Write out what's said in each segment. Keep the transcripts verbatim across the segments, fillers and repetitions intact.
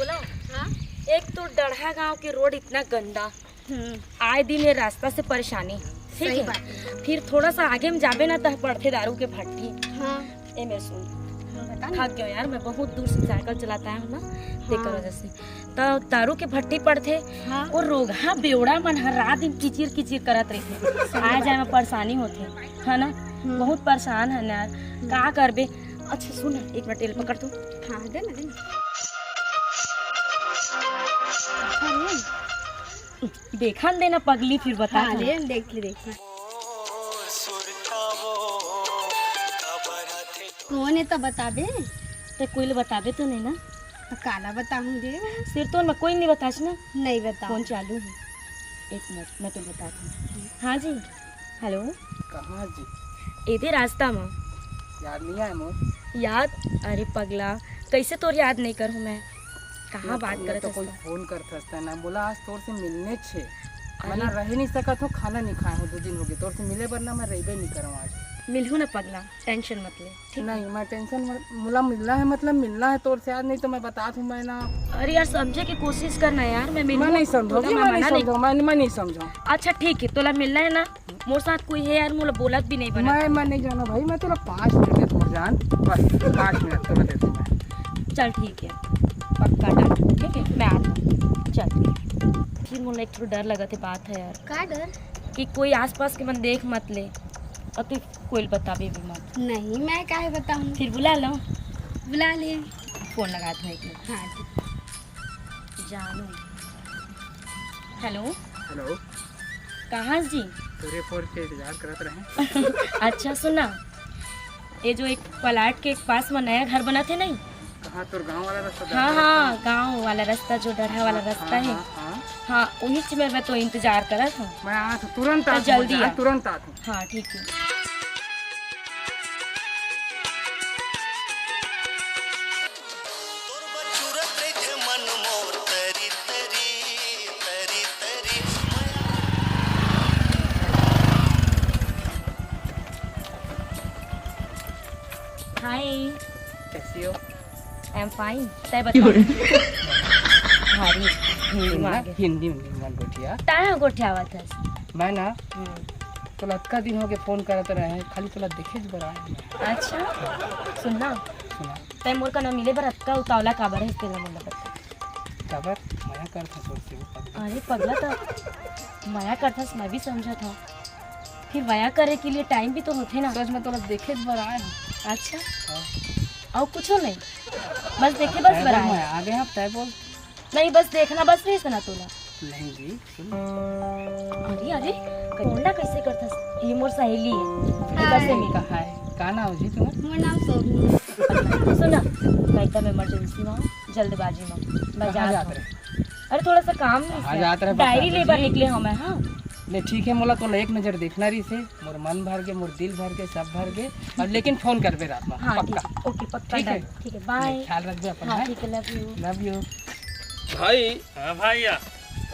बोलो। हाँ? एक तो डढ़ा गांव के रोड इतना गंदा, हम्म। आए दिन ये रास्ता से परेशानी, ठीक सही है? बात है। फिर थोड़ा सा आगे में जाबे ना, तह पड़थे दारू के भट्टी। हाँ। ए, मैं सुन, हाँ, बता ना। थक गयो यार, मैं बहुत दूर से साइकिल चलाता हूँ ना, तेकर हाँ। वजह से। त दारू के भट्टी पड़थे, हाँ। वो रोगहा बेवड़ा मन ह रात दिन किचिर किचिर करत रहिथे। सही आए बात जाए में है। परेशानी होथे, है ना? हम्म। बहुत परेशान है यार, हम्म। का करबे? अच्छा सुन ना, एक मिनट, तेल पकड़ तू। हाँ, दे ना, दे ना। अरे। देखा न देना पगली, फिर बता हाँ, दे। ले, देख ले, देख ले। कौन है तो बताबे? ते कोई ले बताबे तो नहीं ना? तो काला बताऊं दे? सिर तो मैं कोई नहीं बतास ना। नहीं बताओ। फोन चालू है, एक मिनट, मैं तो बताती हूँ। हाँ जी, हेलो। कहाँ जी? एदे रास्ता में। याद नहीं आए मोर? याद? अरे पगला, कैसे तोर याद नहीं करूँ मैं? कहाँ मैं बात मैं करत तो हस कोई तो? फोन करत हस ना, बोला आज तोर से मिलने छे। मैं अरे। ना रह नहीं सकत हूँ, खाना नहीं खाए हूँ, दो दिन हो गए तोर से मिले, वरना मैं रहबे नहीं करऊँ आज। मिलहू ना पगला, टेंशन मत ले, ठीक है? नहीं, मैं टेंशन मत, मुला मिलना है, मतलब मिलना है तोर से आज, नहीं तो मैं बता दूँ मैं ना। अरे यार, समझे की कोशिश करना यार, मैं मिलूँ, मैं नहीं समझो तोला जी, मैं मैं नहीं मना नहीं समझो, मैं, मैं नहीं समझो। अच्छा ठीक है, तोला मिलना है ना, मोर साथ कोई है यार, मोला बोलत भी नहीं बना। मैं, मैं नहीं जाना भाई, मैं तोला पाँच मिनट दे दूँ जान, बस पाँच मिनट तोला दे दूँ मैं। चल ठीक है, पक्का डन, ठीक है, मैं आता हूँ, चल। फिर मोला एक थोड़ा डर लगत है, बात है यार। का डर? कि कोई आसपास के मन देख मत ले, और तू कोई बताबे भी मत। नहीं, मैं काहे बताऊँ? फिर बुला लो। बुला ले। फोन लगा दो एक मिनट। हाँ, ठीक। जानू। हेलो। हेलो। कहाँ जी? तोरे फोन के इंतजार करत रहे। अच्छा सुना, ये जो एक प्लाट के पास में नया घर बना थे नहीं? कहाँ तोर गाँव वाला रास्ता हाँ, जाता है? हाँ, गाँव वाला रास्ता जो डढ़ा वाला हाँ, रास्ता हाँ, है। हाँ, हाँ। हाँ, वही चीज में मैं तो इंतजार करत हूँ। मैं आ तो तुरंत तो आ जल्दी आ। तुरंत आ। हाँ, ठीक है। हाय। कैसी हो? I am fine। तय बता। भारी हिंदी में हिंदी, आगे। हिंदी में, हिंदी में गोठिया। तय गोठियावत हस। मैं ना, हम्म। तोला अतका दिन हो गए फोन करत रहे, खाली तोला देखे बर आए हैं। अच्छा, सुन ना। सुना। तय मोर कना मिले बर अतका उतावला काबर है, तेला मोला बता। काबर? मया करत हस तोर से वो पगली। अरे पगला, तो मया करत हस, मैं भी समझत हूँ। फिर मया करे के लिए टाइम भी तो होथे ना। सच में तोला देखे बर आए हैं। अच्छा। हाँ। और कुछ नहीं, बस देखे बस बर आए। मैं आ गए, आप तय बोल। नहीं, बस देखना बस रहिस ना तोला। नहीं जी, सुन। अरे, अरे, फोन ला कैसे करथस? ये मोर सहेली है। हाय। कैसे मिला? हाय, का नाम है जी तुम्हारा? मोर नाम सोनी है। सुन ना, मैं एकदम इमरजेंसी में हूँ, जल्दबाजी में। मैं कहाँ जात जात हूँ। रहे? अरे, थोड़ा सा काम कहाँ जात रहे? डायरी लेबर निकले हूँ मैं, हाँ। नहीं, ठीक है, मोला तो एक नजर देखना रहिस हे। मोर मन भर गे, मोर दिल भर गे, सब भर गे। अब लेकिन फोन करबे रात में, हाँ, पक्का। ठीक है, ओके, पक्का ठीक है? डन। ठीक है, बाय। ख्याल रखबे अपन, हाँ, हैं? ठीक है, लव यू। Love you. भाई, हाँ भैया।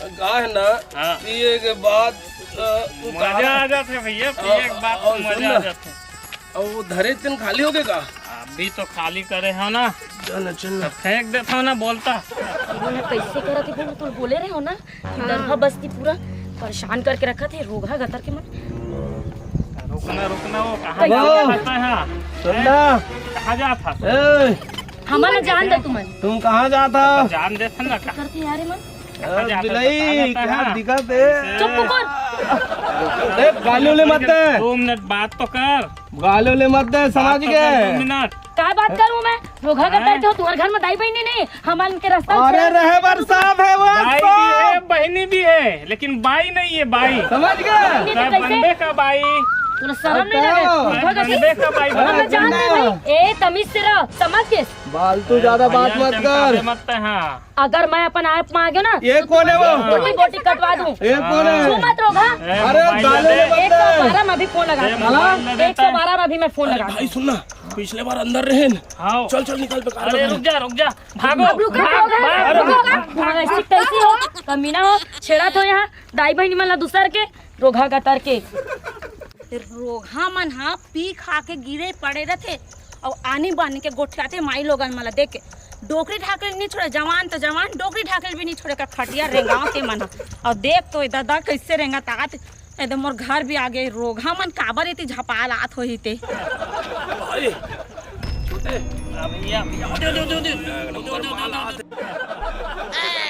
का है ना, हाँ। पिए के बाद, अ, मजा आ जात है भैया, पिए के बाद तो मजा आ जात है। और वो धरे तेन खाली हो गए का? अभी तो खाली करे हो ना। चल ना, चल ना। तो फेंक देता हूँ ना, बोलता। इन्होंने कैसे करा थे, बोले, तो बोले रहे हो ना। हाँ। दरभा बस्ती पूरा परेशान करके रखा थे, रोगहा गतर के मन। रुकना, रुकना, वो कहाँ कैसे जाता है? हाँ। सुन ना। कहाँ जाता है? ए, हमारा जान दे तुमन। तुम कहाँ जाता? जान दे था ना, कहाँ करते यार मन? कहाँ जाता है? बिलाई, बता देता क्या है। दिक्कत है? चुप कर। ए, गाली उली मत दे। दो मिनट बात तो कर। गाली उली मत दे, समझ बात तो गए? कर, दो मिनट। का बात करूं मैं? रोगहा गतर के हो, तुम्हारे घर में दाई बहिनी नहीं, हमन के रास्ता अरे, रहबर साहब है वो। दाई भी है, बहिनी भी है, लेकिन बाई नहीं है, बाई। समझ गए? बहिनी तो कैसे? बनबे का बाई। तोला शर्म नहीं लगे? रोगहा गतर। बनबे का बाई, हम जान नहीं। ए, तमीज से रह, समझ गए? फालतू ज्यादा बात मत कर। मत हाँ। अगर मैं अपन आप में आ गयो ना, ये तो कौन है वो? बोटी बोटी कटवा दूं। ये कौन है? छू मत रोगहा। अरे, गाली दे। एक सौ बारह में अभी फोन लगा दूं। एक सौ बारह में अभी मैं फोन लगा दूं। भाई सुन ना, पिछले बार अंदर रहे न। हाँ। चल, चल, निकल, बेकार अरे, रुक जा, रुक जा। भागो। अब रुको, भाग, रोगहा, भाग, रोगहा। भाग। हाँ, ऐसी कैसी हो? कमीना हो, छेड़ा तो यहाँ दाई बहिनी मन ला दूसर के, रोगहा गतर के। रोगहा मन हा पी खा के गिरे पड़े रहते, अउ आनी बानी के गोठियाते माई लोगन मन ला देख के। डोकरी ढाकल नहीं छोड़े, जवान तो जवान, डोकरी ढाकल भी नहीं छोड़े, का खटिया रेंगावत हे मन ह। अउ देख तो ए दादा कइसे रेंगत आत, ए दे मोर घर भी आ गे, रोगहा मन काबर एती झपाल आत होही ते। अरे, छोटे, आ भैया, भैया, दे, दे, दे, दे।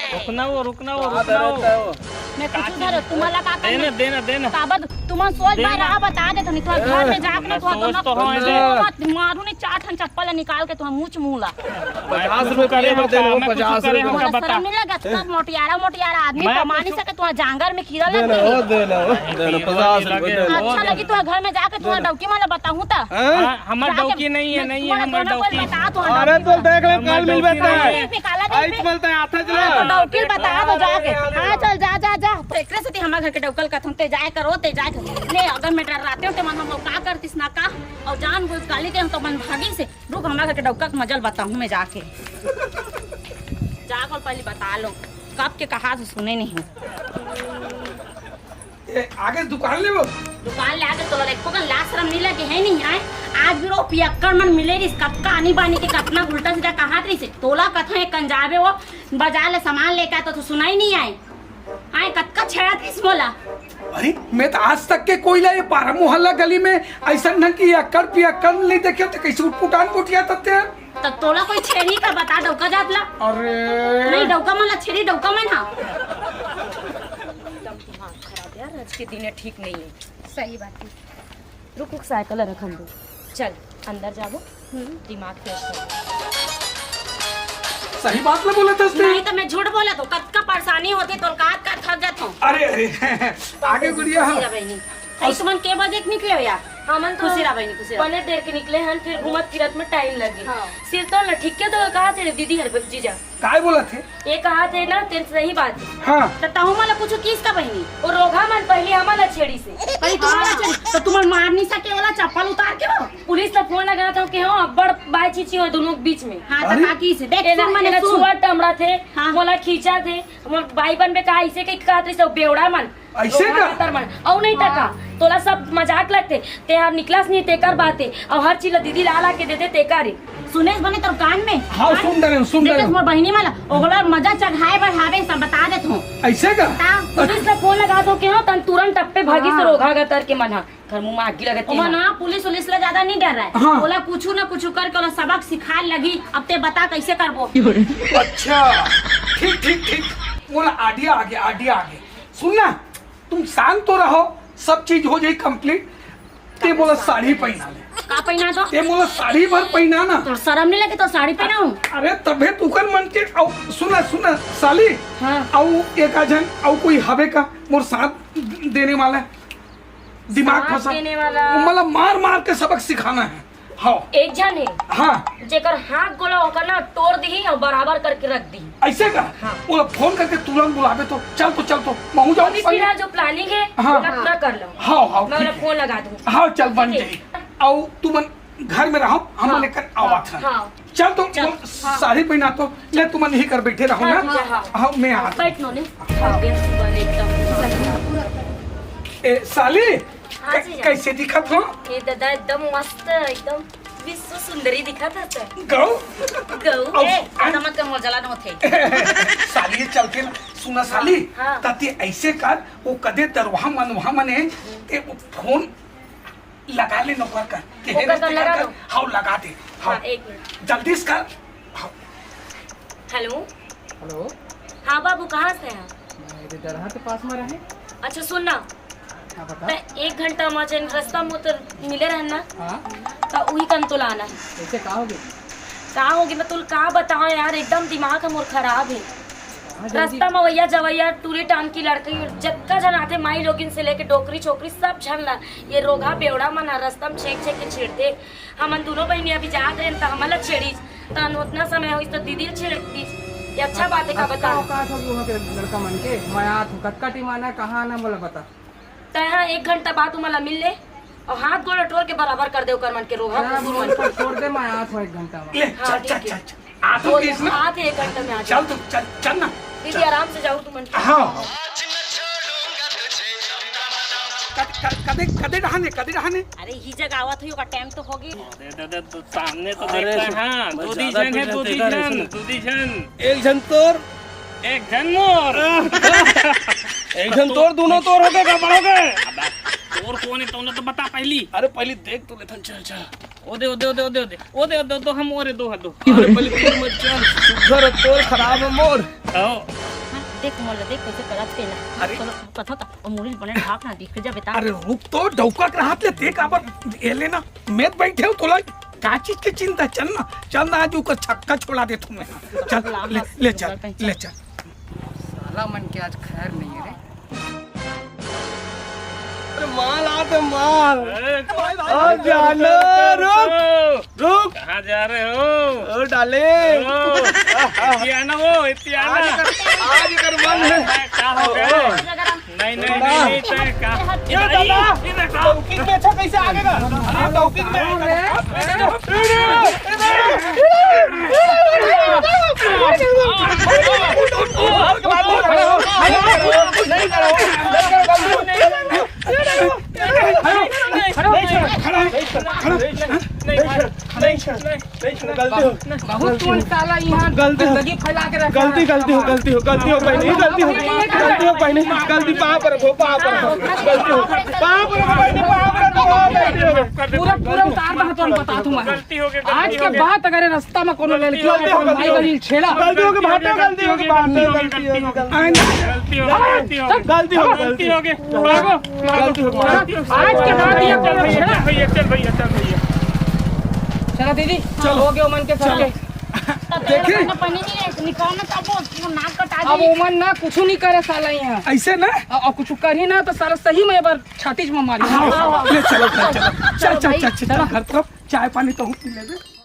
रुकना वो, रुकना वो, रुकना वो। मैं कुछ धरो, तुम्हारा का करना? देना, देना, देना। काबर तुमन सोच देना। बाय रहा, बता दे, तो नहीं तो घर में जाके ना, मैं तो सोच तो हूँ, दे। मत मारू नहीं, चार ठन चप्पल निकाल के तो हम मुंह ला। पचास रुपए करे बर देना, मैं कुछ पचास करे रुपए। हमका बता। शर्म नहीं लगा, इतना मोटियारा, मोटियारा आदमी मैं कमा नहीं कुछ सके, तुम्हारा जांगर में कीड़ा लग देना, गया। हो, देना, हो, देना, पचास रुपए देना। अच्छा लगी तो घर में जाके तुम्हारा डौकी मन ला बताऊं त। हाँ? हाँ, हमर जाके डौकी नहीं है, नहीं है, तुम्हारा हमर दोनों कोई डौकी। बता, तुम्हारा अरे, डौकी तो देख ले, हमर काल मिल डौकी बैठा नहीं है। है। निकाला नहीं अरे, फिर। तो देख ले, काल मिल हाँ, बैठा। डौकी बता दो जाके। हाँ, चल, जा, जा, जा। एकरे सेती हमर घर के डौकल कथन, ते जाए करो, ते जाए करो। ले, अगर मैं डर्रातेंव, ते मन हम लोग का करतिस ना का? अउ जान बुझ गाली देंव, तो मन भागी से। रुक, हमर घर के डौका के मजा ल बताहूँ मैं जाके। जाकर पहले बता लो, कब के कहा से सुने नहीं। ए, आगे दुकान ले वो। दुकान ले आगे तोला एको कन लाज शरम नहीं लगे है नहीं आय। आज भी वो पियक्कड़ मन मिले रिस, कतका आनी बानी के कतना उल्टा सीधा कहात रिस। तोला कथा एक कन जाबे वो बाजार ले सामान लेके आ तो, तो सुनाई नहीं आय। आय कतका छेड़त रिस मोला। अरे, मैं तो आज तक के कोई ला ये पारा मोहल्ला गली में ऐसा ढंग की अक्कड़ पियक्कड़ नहीं देखे, तो कैसे उटपुटान गोठियात हे। त तोला कोई छेड़ी का बता, डौका जात ला। अरे। नहीं, डौका मन ला छेड़ी, डौका मन हा। एकदम दिमाग खराब यार, आज के दिन ठीक नहीं है। सही बात है। रुक, रुक, साइकिल रखन दे। चल, अंदर जाबो, दिमाग फ्रेश कर। सही बात ना बोलत हस ते। नहीं तो मैं झूठ बोलत हूँ, कतका परेशानी होती तो का का थक जात हूँ। अरे, अरे, आगे गुड़िया, हाँ। खुशी रह बहिनी। अरे, तुमन के बजे के निकले हो यार? हमन तो खुशी रह बहिनी, खुशी रह। बने देर के निकले हन, फिर घूमत फिरत में टाइम लगे। हाँ। सिर तो न ठीक के तो कहा थे दीदी हर जीजा। काय बोलत हे? ये कहा थे ना, तेन सही बात है। हाँ। त तहु मला कुछ किस का बहिनी? वो रोगहा मन पहले हमन ला छेड़ी से। पहले तुम्हारा हाँ। छेड़ी, तो तुम्हार मार नहीं सके वाला चप्पल उतार के हो? पुलिस ला फोन लगा था कि हो, अब्बड़ बाय चीची हो दोनों के बीच में। हाँ, अरे। तो का किस? देख, एला, सुन, मने एला सुन। छुआ टमड़ा थे, हाँ। मोला खींचा थे, मोर भाई बन बे कहा, इसे के कहा थे सब बेवड़ा मन। ऐसे रोगहा का? गतर मन। अउ नहीं त का? हाँ। तोला सब मजाक लगते। ते हर निकलस नहीं तेकर बात है। अउ हर चीज ला दीदी ला ला के देते तेकर है। सुनेस बने तोर कान में? हाँ, हाँ? सुन डरे, सुन डरे। देखे मोर बहिनी मन ला, ओगला मजा चघाए बर हावे, सब बता देत हूँ। ऐसे का? ता? पुलिस ला फोन लगा दो के हो, तन तुरंत टप्पे भागी से हाँ। रोगहा गतर के मन हा। घर मुंह में आगी लगती ओमा है। ना पुलिस उलिस ला ज्यादा नहीं डर रहा है। हाँ। ओला कुछ ना कुछ करके ओला सबक सिखाए लगी। अब ते बता कैसे करबो? अच्छा, ठीक, ठीक, ठीक। मोला आइडिया आ गया, आइडिया आ गया। सुन ना, तुम शांत तो रहो, सब चीज हो जाई कंप्लीट। ते मोला साड़ी पहना ले। का पहना तो? ते मोला साड़ी भर पहना ना। तो शर्म नहीं लगे तो साड़ी पहनाऊं? अरे तबे तुकर मन के, अउ सुना, सुना, साली। हाँ। अउ एक आझन, अउ कोई हवे का मोर साथ देने वाला? दिमाग साथ फंसा। देने वाला। मतलब मार मार के सबक सिखाना है। हाँ। एक झन है। हाँ। जेकर हाथ गोला ओकर ना तोड़ दी और बराबर करके रख दी। ऐसे का? हाँ। वो फोन करके तुरंत बुलावे तो चल तो, चल तो, महू जाऊँ अभी पहले। फिलहाल जो प्लानिंग है, हाँ। ओला पूरा कर लो। हाँ, हाँ, मैं ठीक ओला है। फोन लगा दूँ। हाँ, चल बन ठीक है। जाई। अउ तुमन घर में रहो, हम हाँ। लेकर आवा हाँ, था। हाँ। चल तो चल। वो हाँ। साड़ी पहना तो, ले तुमन यही कर बैठे रहो हाँ, ना। हाँ, हाँ। हाँ, मैं आता हूँ। बैठ नो ने। हाँ, बेस बन एकदम। ए, साली, हाँ कै-, जी, हाँ। कैसे दिखत हो? ये दादा एकदम मस्त, एकदम विश्व सुंदरी दिखत हस। गौ? गौ? औ, ए, आ- ज्यादा मत कर, मोर जलन होथे। साली, ये चल के ना, सुना साली, हाँ। ताती ऐसे कर, वो कदे दरवाहा मन, वहाँ मन है, ते वो फोन लगा ले नौकर कर। के ओकर हेरे कर ते लगा कर, दो। हाँ, लगा दे। हाँ, हाँ। एक मिनट। जल्दी से कर। हाँ। हेलो। हेलो। हाँ बाबू, कहाँ से हैं? मैं इधर दरहा के पास में रहे। अच्छा सुन ना, हाँ, बता। त एक घंटा म जेन रास्ता म तोर मिले रहन ना, हाँ। त उही कन तोला आना हे। कैसे, का हो गया? का हो गया, मैं तोला का बताओं यार, एकदम दिमाग ह मोर खराब हे। हाँ, जल्दी। रास्ता म वैया जवैया टूरी टान की लड़की जतका झन आथे, माई लोगिन से लेके डोकरी छोकरी सब झन ला ये रोगहा बेवड़ा मन ह रास्ता म छेक छेक के छेड़थे। हमन दूनों बहिनी अभी जात रहेन त हमन ला छेड़िस, त ओतना समय होइस त दीदी ला छेड़ दिस। ये अच्छा बात हे का अब बता? का औकात होगी वहाँ के लड़का मन के? मैं आत हूँ, कतका टीम आना है, कहाँ आना है, मोला बता। तैं हा एक घंटा बाद उमन ला मिल ले अउ हाथ गोड़ टोर के बराबर कर दे ओकर मन के रोगहा कुकुर मन के। छोड़ दे, मैं आत हूँ एक घंटा में। ले, हाँ, चल, ठीक चल, है। चल, चल। आ तो बोल, गइस ना। आत हे एक घंटा में आ चल जा। तू, चल, चल ना। दीदी, चल। आराम से जाओ तुमन। हाँ, हाँ। कदे, कदे डहाने, कदे डहाने? अरे, ही जगह आवत होही, ओकर टाइम तो होगे। दे, दे, दे, दे, सामने तो अरे, देख रहे हैं, हाँ, मैं दूधी ज्यादा झन है, पीछे दूधी देखा नहीं झन, सुना। दूधी झन। एक झन तोर, एक झन मोर। एक झन तोर, दूनों तोर होगे, का बड़ोगे? अब तोर कोन है, तोने तो बता पहली। अरे, पहली देख तो लेथन, चल, चल। ओ दे, ओ दे, ओ दे, ओ दे, ओ दे, ओ दे, ओ दे, हम ओरे दो, दो। अरे, पहली तोर मत चल, सुघर तोर, खराब है मोर। आओ। हाँ, देख मोला, देख कैसे करत हे ना। अरे। चलो, कथा था, ओ मुड़ी बने ढाक ना, दिख जा बेटा। अरे, रुक तो, डौका के हाथ ले, देख, अब ये ले ना, मैं बैठे हूँ, तोला का चीज के चिंता? चल ना, चल ना, आज ओकर छक्का छोड़ा देथों मैं। चल, ले, ले चल, ले चल। साला मन के आज खैर नहीं है रे। अरे माल आ तो माल। अरे, आ जाना, रुक, रुक। कहाँ जा रहे हो? ओ डाले। ओ, इतियाना वो, इतियाना। आज कर, आज कर मन है। का हो गया? नहीं, नहीं, नहीं, नहीं, तय का? ये दादा, ये देखो। टॉपिक में अच्छा कैसे आगे का? अरे टॉपिक में। बहुत कौन साला यहाँ गलती हो। गंदगी फैला के रखा गलती, है। गलती हो, गलती हो, गलती हो, गलती हो, बहनी, गलती हो, गलती हो, बहनी, गलती, पाँव पर रखो, पाँव पर रखो, गलती हो, पाँव पर रखो, बहनी, पाँव पर रखो, गलती हो गई। पूरा, पूरा उतार दे, तुम बता, तुम गलती हो गई, गलती आज हो के गई। बाद अगर रास्ता में कोनो लड़की गलती हो गई, भाई गलती हो गई। बहनी छेड़ा। गलती हो गई, भाटो, गलती हो गई, भाटो, गलती हो गई, गलती हो गई। गलती हो गई, गलती हो गई। गलती हो गई, गलती हो गई। भागो, भागो। गलती हो गई। आज के बाद ये चल भैया, चल भैया, चल भैया, चल भैया। चलो दीदी, चलो। हो गए उमन के सर के। देखे? पानी नहीं है, निकालना था वो, वो नाक कटा अब दी। उमन ना कुछ नहीं करे साला यहाँ। ऐसे ना? और, और कुछ करी ना तो साला सही में एक बार छाती में मारी। हाँ, ले चलो, चल, चलो। चल, चल, भाई, चल, चल, चलो। घर तरफ चाय पानी तो पी लेबे।